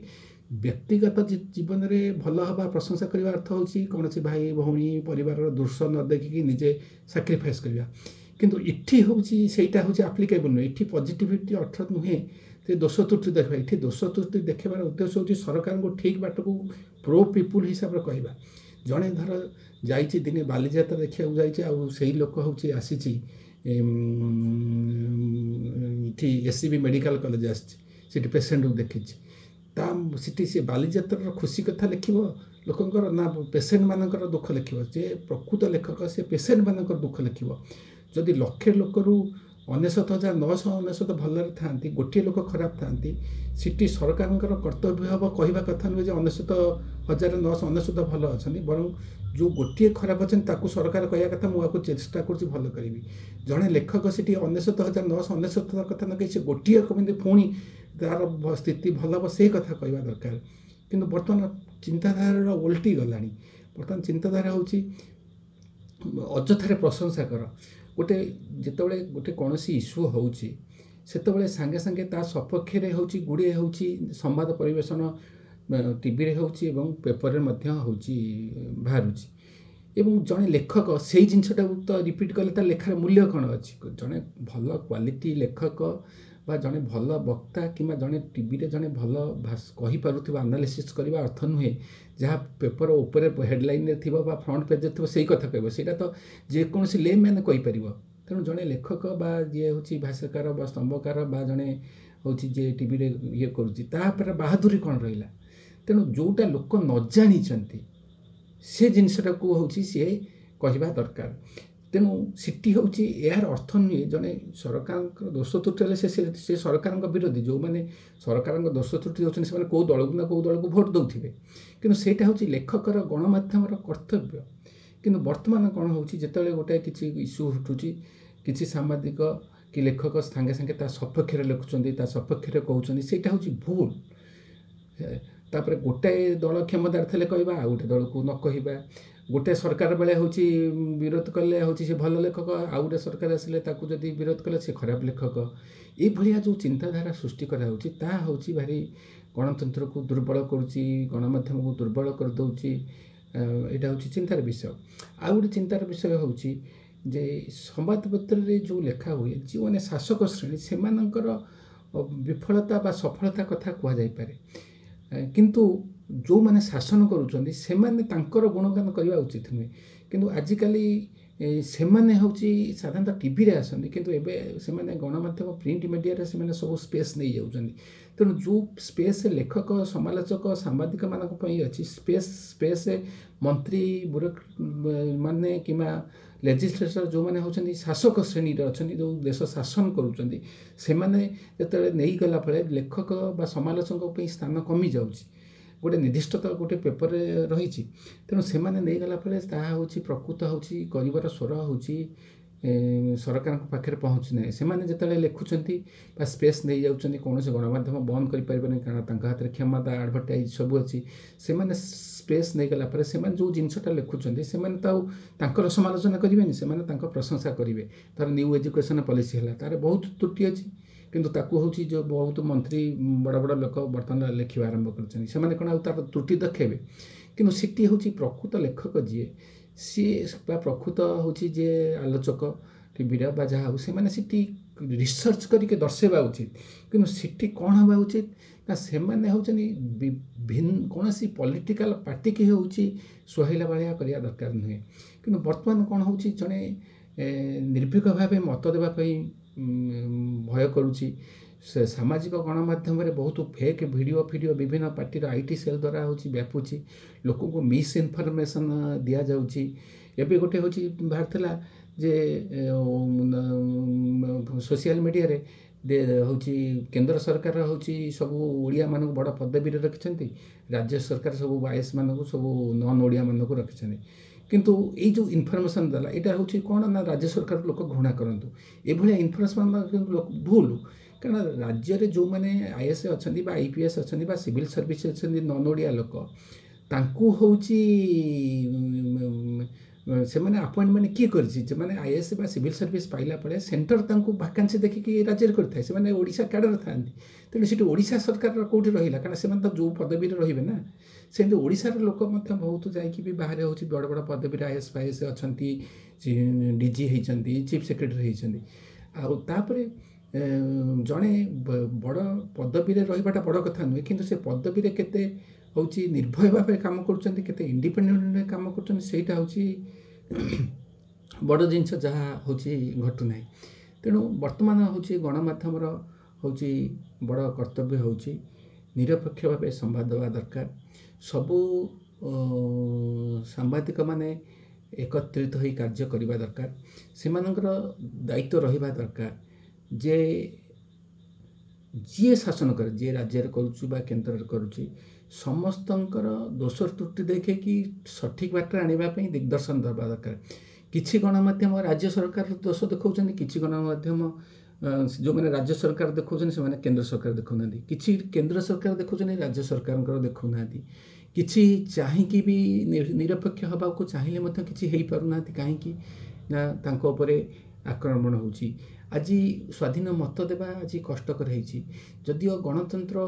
ବ୍ୟକ୍ତିଗତ ଜୀବନରେ ଭଲ ହେବା, ପ୍ରଶଂସା କରିବା ଅର୍ଥ ହେଉଛି କୌଣସି ଭାଇ ଭଉଣୀ ପରିବାରର ଦୋଷ ନ ଦେଖିକି ନିଜେ ସାକ୍ରିଫାଇସ୍ କରିବା। କିନ୍ତୁ ଏଠି ହେଉଛି ସେଇଟା ହେଉଛି ଆପ୍ଲିକେବୁଲ୍ ନୁହେଁ। ଏଠି ପଜିଟିଭିଟି ଅର୍ଥ ନୁହେଁ ସେ ଦୋଷ ତ୍ରୁଟି ଦେଖିବା। ଏଠି ଦୋଷ ତ୍ରୁଟି ଦେଖେଇବାର ଉଦ୍ଦେଶ୍ୟ ହେଉଛି ସରକାରଙ୍କୁ ଠିକ୍ ବାଟକୁ ପ୍ରୋ ପିପୁଲ୍ ହିସାବରେ କହିବା। ଜଣେ ଧର ଯାଇଛି ଦିନେ ବାଲିଯାତ୍ରା ଦେଖିବାକୁ ଯାଇଛି, ଆଉ ସେଇ ଲୋକ ହେଉଛି ଆସିଛି ଏଠି SCB medical college ଆସିଛି, ସେଠି ପେସେଣ୍ଟକୁ ଦେଖିଛି, ତା ସେଠି ସେ ବାଲିଯାତ୍ରାର ଖୁସି କଥା ଲେଖିବ ଲୋକଙ୍କର ନା ପେସେଣ୍ଟମାନଙ୍କର ଦୁଃଖ ଲେଖିବ? ଯେ ପ୍ରକୃତ ଲେଖକ ସେ ପେସେଣ୍ଟମାନଙ୍କର ଦୁଃଖ ଲେଖିବ। ଯଦି ଲକ୍ଷେ ଲୋକରୁ 99,999 ଭଲରେ ଥାଆନ୍ତି, ଗୋଟିଏ ଲୋକ ଖରାପ ଥାଆନ୍ତି, ସେଠି ସରକାରଙ୍କର କର୍ତ୍ତବ୍ୟ ହେବ କହିବା କଥା ନୁହେଁ ଯେ 99,999 ଭଲ ଅଛନ୍ତି, ବରଂ ଯେଉଁ ଗୋଟିଏ ଖରାପ ଅଛନ୍ତି ତାକୁ ସରକାର କହିବା କଥା ମୁଁ ଆକୁ ଚେଷ୍ଟା କରୁଛି ଭଲ କରିବି। ଜଣେ ଲେଖକ ସେଠି 99,999 କଥା ନ କହି ସେ ଗୋଟିଏ କେମିତି ପୁଣି ତା'ର ସ୍ଥିତି ଭଲ ହେବ ସେଇ କଥା କହିବା ଦରକାର। କିନ୍ତୁ ବର୍ତ୍ତମାନ ଚିନ୍ତାଧାରାର ଓଲଟି ଗଲାଣି। ବର୍ତ୍ତମାନ ଚିନ୍ତାଧାରା ହେଉଛି ଅଯଥାରେ ପ୍ରଶଂସା କର। ଗୋଟେ ଯେତେବେଳେ ଗୋଟେ କୌଣସି ଇସ୍ୟୁ ହେଉଛି ସେତେବେଳେ ସାଙ୍ଗେ ସାଙ୍ଗେ ତା ସପକ୍ଷରେ ହେଉଛି ଗୁଡ଼ିଏ ହେଉଛି ସମ୍ବାଦ ପରିବେଷଣ ଟିଭିରେ ହେଉଛି ଏବଂ ପେପରରେ ମଧ୍ୟ ହେଉଛି ବାହାରୁଛି, ଏବଂ ଜଣେ ଲେଖକ ସେଇ ଜିନିଷଟାକୁ ତ ରିପିଟ୍ କଲେ ତା ଲେଖାର ମୂଲ୍ୟ କ'ଣ ଅଛି? ଜଣେ ଭଲ କ୍ୱାଲିଟି ଲେଖକ ବା ଜଣେ ଭଲ ବକ୍ତା କିମ୍ବା ଜଣେ ଟିଭିରେ ଜଣେ ଭଲ କହିପାରୁଥିବା ଆନାଲିସିସ୍ କରିବା ଅର୍ଥ ନୁହେଁ ଯାହା ପେପର ଉପରେ ହେଡ଼ଲାଇନ୍ରେ ଥିବ ବା ଫ୍ରଣ୍ଟ ପେଜ୍ରେ ଥିବ ସେଇ କଥା କହିବ, ସେଇଟା ତ ଯେକୌଣସି ଲେ ମ୍ୟାନ୍ କହିପାରିବ। ତେଣୁ ଜଣେ ଲେଖକ ବା ଯିଏ ହେଉଛି ଭାଷ୍ୟକାର ବା ସ୍ତମ୍ଭକାର ବା ଜଣେ ହେଉଛି ଯିଏ ଟିଭିରେ ଇଏ କରୁଛି ତା ଉପରେ ବାହାଦୁରୀ କ'ଣ ରହିଲା? ତେଣୁ ଯେଉଁଟା ଲୋକ ନ ଜାଣିଛନ୍ତି ସେ ଜିନିଷଟାକୁ ହେଉଛି ସିଏ କହିବା ଦରକାର। ତେଣୁ ସେଠି ହେଉଛି ଏହାର ଅର୍ଥ ନୁହେଁ ଜଣେ ସରକାରଙ୍କର ଦୋଷ ତ୍ରୁଟି ହେଲେ ସେ ସରକାରଙ୍କ ବିରୋଧୀ। ଯେଉଁମାନେ ସରକାରଙ୍କ ଦୋଷ ତ୍ରୁଟି ଦେଉଛନ୍ତି ସେମାନେ କେଉଁ ଦଳକୁ ନା କେଉଁ ଦଳକୁ ଭୋଟ୍ ଦେଉଥିବେ, କିନ୍ତୁ ସେଇଟା ହେଉଛି ଲେଖକର ଗଣମାଧ୍ୟମର କର୍ତ୍ତବ୍ୟ। କିନ୍ତୁ ବର୍ତ୍ତମାନ କ'ଣ ହେଉଛି, ଯେତେବେଳେ ଗୋଟାଏ କିଛି ଇସ୍ୟୁ ଉଠୁଛି, କିଛି ସାମ୍ବାଦିକ କି ଲେଖକ ସାଙ୍ଗେ ସାଙ୍ଗେ ତା ସପକ୍ଷରେ ଲେଖୁଛନ୍ତି, ତା ସପକ୍ଷରେ କହୁଛନ୍ତି, ସେଇଟା ହେଉଛି ଭୁଲ। ତାପରେ ଗୋଟାଏ ଦଳ କ୍ଷମତାରେ ଥିଲେ କହିବା, ଆଉ ଗୋଟେ ଦଳକୁ ନ କହିବା। ଗୋଟେ ସରକାର ବେଳେ ହେଉଛି ବିରୋଧ କଲେ ହେଉଛି ସେ ଭଲ ଲେଖକ, ଆଉ ଗୋଟେ ସରକାର ଆସିଲେ ତାକୁ ଯଦି ବିରୋଧ କଲେ ସେ ଖରାପ ଲେଖକ। ଏଇଭଳିଆ ଯେଉଁ ଚିନ୍ତାଧାରା ସୃଷ୍ଟି କରାହେଉଛି ତାହା ହେଉଛି ଭାରି ଗଣତନ୍ତ୍ରକୁ ଦୁର୍ବଳ କରୁଛି, ଗଣମାଧ୍ୟମକୁ ଦୁର୍ବଳ କରିଦେଉଛି। ଏଇଟା ହେଉଛି ଚିନ୍ତାର ବିଷୟ। ଆଉ ଗୋଟେ ଚିନ୍ତାର ବିଷୟ ହେଉଛି ଯେ ସମ୍ବାଦପତ୍ରରେ ଯେଉଁ ଲେଖା ହୁଏ, ଯେଉଁମାନେ ଶାସକ ଶ୍ରେଣୀ ସେମାନଙ୍କର ବିଫଳତା ବା ସଫଳତା କଥା କୁହାଯାଇପାରେ, କିନ୍ତୁ ଯେଉଁମାନେ ଶାସନ କରୁଛନ୍ତି ସେମାନେ ତାଙ୍କର ଗୁଣଗାନ କରିବା ଉଚିତ ନୁହେଁ। କିନ୍ତୁ ଆଜିକାଲି ସେମାନେ ହେଉଛି ସାଧାରଣତଃ ଟିଭିରେ ଆସନ୍ତି, କିନ୍ତୁ ଏବେ ସେମାନେ ଗଣମାଧ୍ୟମ ପ୍ରିଣ୍ଟ ମିଡ଼ିଆରେ ସେମାନେ ସବୁ ସ୍ପେସ୍ ନେଇଯାଉଛନ୍ତି। ତେଣୁ ଯେଉଁ ସ୍ପେସ୍ ଲେଖକ, ସମାଲୋଚକ, ସାମ୍ବାଦିକମାନଙ୍କ ପାଇଁ ଅଛି, ସ୍ପେସ୍ ମନ୍ତ୍ରୀ ମାନେ କିମ୍ବା ଲେଜିସ୍ଲେଚର ଯେଉଁମାନେ ହେଉଛନ୍ତି ଶାସକ ଶ୍ରେଣୀରେ ଅଛନ୍ତି, ଯେଉଁ ଦେଶ ଶାସନ କରୁଛନ୍ତି, ସେମାନେ ଯେତେବେଳେ ନେଇଗଲା ପରେ ଲେଖକ ବା ସମାଲୋଚକଙ୍କ ପାଇଁ ସ୍ଥାନ କମିଯାଉଛି। ଗୋଟେ ନିର୍ଦ୍ଦିଷ୍ଟ ତ ଗୋଟେ ପେପରରେ ରହିଛି, ତେଣୁ ସେମାନେ ନେଇଗଲା ପରେ ତାହା ହେଉଛି ପ୍ରକୃତ ହେଉଛି ଗରିବର ସ୍ୱର ହେଉଛି ସରକାରଙ୍କ ପାଖରେ ପହଞ୍ଚୁ ନାହିଁ। ସେମାନେ ଯେତେବେଳେ ଲେଖୁଛନ୍ତି ବା ସ୍ପେସ୍ ନେଇଯାଉଛନ୍ତି, କୌଣସି ଗଣମାଧ୍ୟମ ବନ୍ଦ କରିପାରିବନି, କାରଣ ତାଙ୍କ ହାତରେ କ୍ଷମତା, ଆଡ଼ଭର୍ଟାଇଜ୍ ସବୁ ଅଛି। ସେମାନେ ସ୍ପେସ୍ ନେଇଗଲା ପରେ ସେମାନେ ଯେଉଁ ଜିନିଷଟା ଲେଖୁଛନ୍ତି ସେମାନେ ତ ଆଉ ତାଙ୍କର ସମାଲୋଚନା କରିବେନି, ସେମାନେ ତାଙ୍କ ପ୍ରଶଂସା କରିବେ। ଧର ନ୍ୟୁ ଏଜୁକେସନ୍ ପଲିସି ହେଲା, ତାର ବହୁତ ତ୍ରୁଟି ଅଛି, କିନ୍ତୁ ତାକୁ ହେଉଛି ଯେଉଁ ବହୁତ ମନ୍ତ୍ରୀ ବଡ଼ ବଡ଼ ଲୋକ ବର୍ତ୍ତମାନ ଲେଖିବା ଆରମ୍ଭ କରିଛନ୍ତି, ସେମାନେ କ'ଣ ଆଉ ତାର ତ୍ରୁଟି ଦେଖେଇବେ? କିନ୍ତୁ ସେଠି ହେଉଛି ପ୍ରକୃତ ଲେଖକ ଯିଏ ସିଏ ବା ପ୍ରକୃତ ହେଉଛି ଯିଏ ଆଲୋଚକ ଟିଭିର ବା ଯାହା ହଉ, ସେମାନେ ସେଠି ରିସର୍ଚ୍ଚ କରିକି ଦର୍ଶାଇବା ଉଚିତ। କିନ୍ତୁ ସେଠି କ'ଣ ହେବା ଉଚିତ ନା ସେମାନେ ହେଉଛନ୍ତି କୌଣସି ପଲିଟିକାଲ ପାର୍ଟିକି ହେଉଛି ସୁହାଇଲା ଭଳିଆ କରିବା ଦରକାର ନୁହେଁ। କିନ୍ତୁ ବର୍ତ୍ତମାନ କ'ଣ ହେଉଛି, ଜଣେ ନିର୍ଭୀକ ଭାବେ ମତ ଦେବା ପାଇଁ ଭୟ କରୁଛି। ସେ ସାମାଜିକ ଗଣମାଧ୍ୟମରେ ବହୁତ ଫେକ୍ ଭିଡ଼ିଓ ଫିଡ଼ିଓ ବିଭିନ୍ନ ପାର୍ଟିର IT cell ଦ୍ୱାରା ହେଉଛି ବ୍ୟାପୁଛି, ଲୋକଙ୍କୁ ମିସ୍ ଇନଫର୍ମେସନ୍ ଦିଆଯାଉଛି। ଏବେ ଗୋଟେ ହେଉଛି ବାହାରିଥିଲା ଯେ ସୋସିଆଲ ମିଡ଼ିଆରେ ହେଉଛି କେନ୍ଦ୍ର ସରକାର ହେଉଛି ସବୁ ଓଡ଼ିଆମାନଙ୍କୁ ବଡ଼ ପଦବୀରେ ରଖିଛନ୍ତି, ରାଜ୍ୟ ସରକାର ସବୁ is ମାନଙ୍କୁ ସବୁ ନନ୍ ଓଡ଼ିଆମାନଙ୍କୁ ରଖିଛନ୍ତି। କିନ୍ତୁ ଏଇ ଯେଉଁ ଇନଫର୍ମେସନ୍ ଦେଲା ଏଇଟା ହେଉଛି କ'ଣ ନା ରାଜ୍ୟ ସରକାର ଲୋକ ଘୃଣା କରନ୍ତୁ, ଏଭଳିଆ ଇନଫର୍ମେସନ୍ ଲୋକ ଭୁଲ। କାରଣ ରାଜ୍ୟରେ ଯେଉଁମାନେ is ଅଛନ୍ତି ବା ଆଇପିଏସ୍ ଅଛନ୍ତି ବା ସିଭିଲ୍ ସର୍ଭିସ୍ ଅଛନ୍ତି ନନ୍ ଓଡ଼ିଆ ଲୋକ, ତାଙ୍କୁ ହେଉଛି ସେମାନେ ଆପଏଣ୍ଟମେଣ୍ଟ କିଏ କରିଛି? ସେମାନେ is ବା ସିଭିଲ୍ ସର୍ଭିସ୍ ପାଇଲା ପରେ ସେଣ୍ଟର ତାଙ୍କୁ ଭାକାନ୍ସି ଦେଖିକି ରାଜ୍ୟରେ କରିଥାଏ, ସେମାନେ ଓଡ଼ିଶା କ୍ୟାଡ଼ର ଥାଆନ୍ତି। ତେଣୁ ସେଠି ଓଡ଼ିଶା ସରକାରର କେଉଁଠି ରହିଲା? କାରଣ ସେମାନେ ତ ଯେଉଁ ପଦବୀରେ ରହିବେ ନା। ସେମିତି ଓଡ଼ିଶାର ଲୋକ ମଧ୍ୟ ବହୁତ ଯାଇକି ବି ବାହାରେ ହେଉଛି ବଡ଼ ବଡ଼ ପଦବୀରେ is ଫାଇଏସ୍ ଅଛନ୍ତି, ଡିଜି ହେଇଛନ୍ତି, ଚିଫ୍ ସେକ୍ରେଟାରୀ ହେଇଛନ୍ତି। ଆଉ ତାପରେ ଜଣେ ବଡ଼ ପଦବୀରେ ରହିବାଟା ବଡ଼ କଥା ନୁହେଁ, କିନ୍ତୁ ସେ ପଦବୀରେ କେତେ ହେଉଛି ନିର୍ଭୟ ଭାବେ କାମ କରୁଛନ୍ତି, କେତେ ଇଣ୍ଡିପେଣ୍ଡେଣ୍ଟ କାମ କରୁଛନ୍ତି, ସେଇଟା ହେଉଛି ବଡ଼ ଜିନିଷ, ଯାହା ହେଉଛି ଘଟୁନାହିଁ। ତେଣୁ ବର୍ତ୍ତମାନ ହେଉଛି ଗଣମାଧ୍ୟମର ହେଉଛି ବଡ଼ କର୍ତ୍ତବ୍ୟ ହେଉଛି ନିରପେକ୍ଷ ଭାବେ ସମ୍ବାଦ ଦେବା ଦରକାର। ସବୁ ସାମ୍ବାଦିକମାନେ ଏକତ୍ରିତ ହୋଇ କାର୍ଯ୍ୟ କରିବା ଦରକାର। ସେମାନଙ୍କର ଦାୟିତ୍ୱ ରହିବା ଦରକାର ଯେ ଯିଏ ଶାସନ କରେ, ଯିଏ ରାଜ୍ୟରେ କରୁଛି ବା କେନ୍ଦ୍ରରେ କରୁଛି, ସମସ୍ତଙ୍କର ଦୋଷ ତ୍ରୁଟି ଦେଖେଇକି ସଠିକ୍ ବାଟରେ ଆଣିବା ପାଇଁ ଦିଗ୍ଦର୍ଶନ ଦେବା ଦରକାର। କିଛି ଗଣମାଧ୍ୟମ ରାଜ୍ୟ ସରକାର ଦୋଷ ଦେଖାଉଛନ୍ତି, କିଛି ଗଣମାଧ୍ୟମ ଯେଉଁମାନେ ରାଜ୍ୟ ସରକାର ଦେଖାଉଛନ୍ତି ସେମାନେ କେନ୍ଦ୍ର ସରକାର ଦେଖାଉନାହାନ୍ତି, କିଛି କେନ୍ଦ୍ର ସରକାର ଦେଖାଉଛନ୍ତି ରାଜ୍ୟ ସରକାରଙ୍କର ଦେଖାଉନାହାନ୍ତି, କିଛି ଚାହିଁକି ବି ନିରପେକ୍ଷ ହେବାକୁ ଚାହିଁଲେ ମଧ୍ୟ କିଛି ହେଇପାରୁନାହାନ୍ତି। କାହିଁକି ନା ତାଙ୍କ ଉପରେ ଆକ୍ରମଣ ହେଉଛି। ଆଜି ସ୍ୱାଧୀନ ମତ ଦେବା ଆଜି କଷ୍ଟକର ହେଇଛି। ଯଦିଓ ଗଣତନ୍ତ୍ର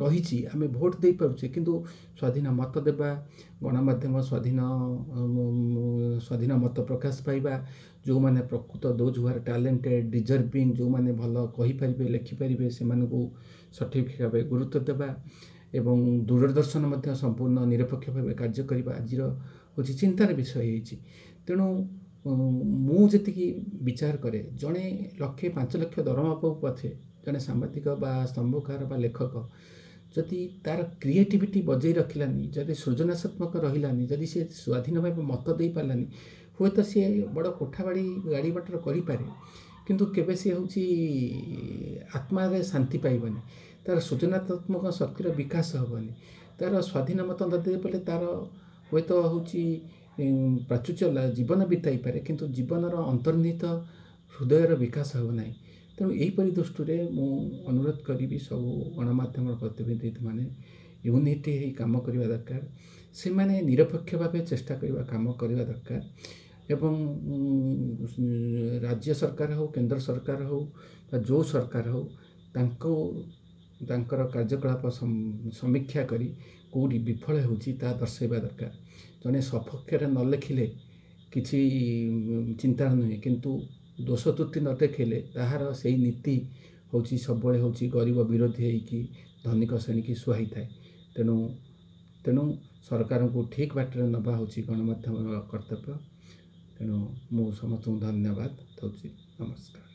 ରହିଛି, ଆମେ ଭୋଟ ଦେଇପାରୁଛେ, କିନ୍ତୁ ସ୍ୱାଧୀନ ମତ ଦେବା, ଗଣମାଧ୍ୟମ ସ୍ୱାଧୀନ ମତ ପ୍ରକାଶ ପାଇବା, ଯେଉଁମାନେ ପ୍ରକୃତ those who are talented deserving, ଯେଉଁମାନେ ଭଲ କହିପାରିବେ ଲେଖିପାରିବେ, ସେମାନଙ୍କୁ ସଠିକ୍ ଭାବେ ଗୁରୁତ୍ୱ ଦେବା ଏବଂ ଦୂରଦର୍ଶନ ମଧ୍ୟ ସମ୍ପୂର୍ଣ୍ଣ ନିରପେକ୍ଷ ଭାବେ କାର୍ଯ୍ୟ କରିବା ଆଜିର ହେଉଛି ଚିନ୍ତାର ବିଷୟ ହେଇଛି। ତେଣୁ ମୁଁ ଯେତିକି ବିଚାର କରେ, ଜଣେ ଲକ୍ଷେ 5 ଲକ୍ଷ ଦରମା ପାଉ ପଛେ ଜଣେ ସାମ୍ବାଦିକ ବା ସ୍ତମ୍ଭକାର ବା ଲେଖକ ଯଦି ତା'ର କ୍ରିଏଟିଭିଟି ବଜେଇ ରଖିଲାନି, ଯଦି ସୃଜନାତ୍ମକ ରହିଲାନି, ଯଦି ସିଏ ସ୍ୱାଧୀନ ଭାବେ ମତ ଦେଇପାରିଲାନି, ହୁଏତ ସିଏ ବଡ଼ କୋଠାବାଡ଼ି ଗାଡ଼ି ମଟର କରିପାରେ, କିନ୍ତୁ କେବେ ସିଏ ହେଉଛି ଆତ୍ମାରେ ଶାନ୍ତି ପାଇବନି, ତା'ର ସୃଜନାତ୍ମକ ଶକ୍ତିର ବିକାଶ ହେବନି, ତା'ର ସ୍ୱାଧୀନ ମତ ନ ଦେଇପାରିଲେ ତା'ର ହୁଏତ ହେଉଛି ପ୍ରାଚୁର୍ଯ୍ୟ ଜୀବନ ବିତାଇପାରେ, କିନ୍ତୁ ଜୀବନର ଅନ୍ତର୍ନିହିତ ହୃଦୟର ବିକାଶ ହେବ ନାହିଁ। ତେଣୁ ଏହିପରି ଦୃଷ୍ଟିରେ ମୁଁ ଅନୁରୋଧ କରିବି ସବୁ ଗଣମାଧ୍ୟମର ପ୍ରତିନିଧିମାନେ ୟୁନିଟି ହେଇ କାମ କରିବା ଦରକାର, ସେମାନେ ନିରପେକ୍ଷ ଭାବେ ଚେଷ୍ଟା କରିବା କାମ କରିବା ଦରକାର ଏବଂ ରାଜ୍ୟ ସରକାର ହେଉ, କେନ୍ଦ୍ର ସରକାର ହେଉ ବା ଯେଉଁ ସରକାର ହେଉ, ତାଙ୍କୁ ତାଙ୍କର କାର୍ଯ୍ୟକଳାପ ସମୀକ୍ଷା କରି କେଉଁଠି ବିଫଳ ହେଉଛି ତାହା ଦର୍ଶାଇବା ଦରକାର। ଜଣେ ସପକ୍ଷରେ ନ ଲେଖିଲେ କିଛି ଚିନ୍ତା ନୁହେଁ, କିନ୍ତୁ ଦୋଷ ତ୍ରୁଟି ନ ଦେଖେଇଲେ ତାହାର ସେଇ ନୀତି ହେଉଛି ସବୁବେଳେ ହେଉଛି ଗରିବ ବିରୋଧୀ ହେଇକି ଧନିକ ଶ୍ରେଣୀକି ସୁହାଇଥାଏ। ତେଣୁ ସରକାରଙ୍କୁ ଠିକ୍ ବାଟରେ ନେବା ହେଉଛି ଗଣମାଧ୍ୟମର କର୍ତ୍ତବ୍ୟ। ତେଣୁ ମୁଁ ସମସ୍ତଙ୍କୁ ଧନ୍ୟବାଦ ଦେଉଛି। ନମସ୍କାର।